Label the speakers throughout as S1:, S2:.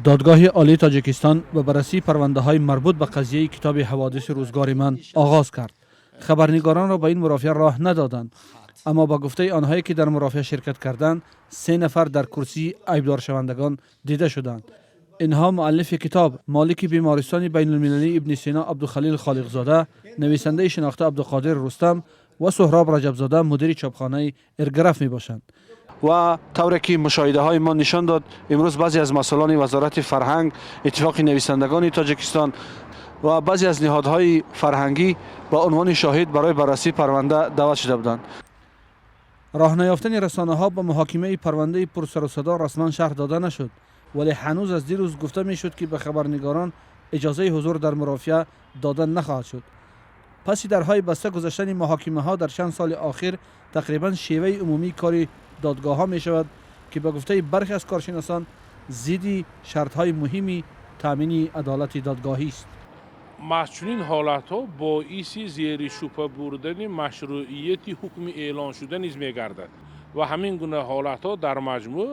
S1: Додгоҳи Олии Тоҷикистон ба баррасии парвандаҳои марбут ба қазияи китоби «Ҳаводиси рӯзгори ман» оғоз кард. Хабарнигоронро ба ин мурофиа роҳ надоданд, аммо ба гуфтаи онҳое, ки дар мурофиа ширкат карданд, се нафар дар курсии айбдоршавандагон дида шуданд. Инҳо муаллифи китоб, молики бемористони байнулмилалии Ибни Сино Абдухалил Холиқзода, нависандаи шинохта Абдуқодир Рустам ва Суҳроб Раҷабзода, мудири чопхонаи «Эрграф» мебошанд. Ва тавре ки мушоҳидаҳои мо нишон дод, имрӯз баъзе аз масъулони Вазорати фарҳанг, Иттифоқи нависандагони Тоҷикистон ва баъзе аз ниҳодҳои фарҳангӣ ба унвони шоҳид барои баррасии парванда даъват шуда буданд. Роҳ наёфтани расонаҳо ба муҳокимаи парвандаи пурсару садо расман шарҳ дода нашуд, вале ҳанӯз аз дирӯз гуфта мешуд, ки ба хабарнигорон иҷозаи ҳузур дар мурофиа дода нахоҳад шуд. Паси дарҳои баста гузаштани муҳокимаҳо дар чанд соли охир тақрибан шеваи умумии кори додгоҳҳо мешавад, ки ба гуфтаи бархе аз коршиносон зидди шартҳои муҳими таъмини адолати додгоҳист.
S2: Маҳз чунин ҳолатҳо боиси зери шубҳа бурдани машрӯияти ҳукми эълоншуда низ мегардад ва ҳамин гуна ҳолатҳо дар маҷмӯъ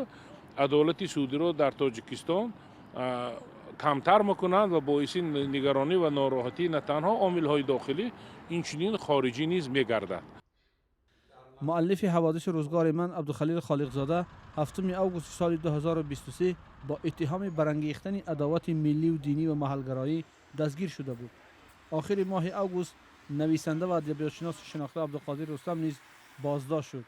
S2: адолати судиро дар Тоҷикистон камтар мекунанд ва боиси нигаронӣ ва нороҳатӣ на танҳо омилҳои дохилӣ, инчунин хориҷӣ низ мегардад.
S1: Муаллифи «Ҳаводиси рӯзгори ман» Абдухалил Холиқзода 7 августи соли 2023 бо иттиҳоми барангехтани адовати миллию динӣ ва маҳалгароӣ дастгир шуда буд. Охири моҳи август нависанда ва адабиётшиноси шинохта Абдуқодир Рустам низ боздошт шуд.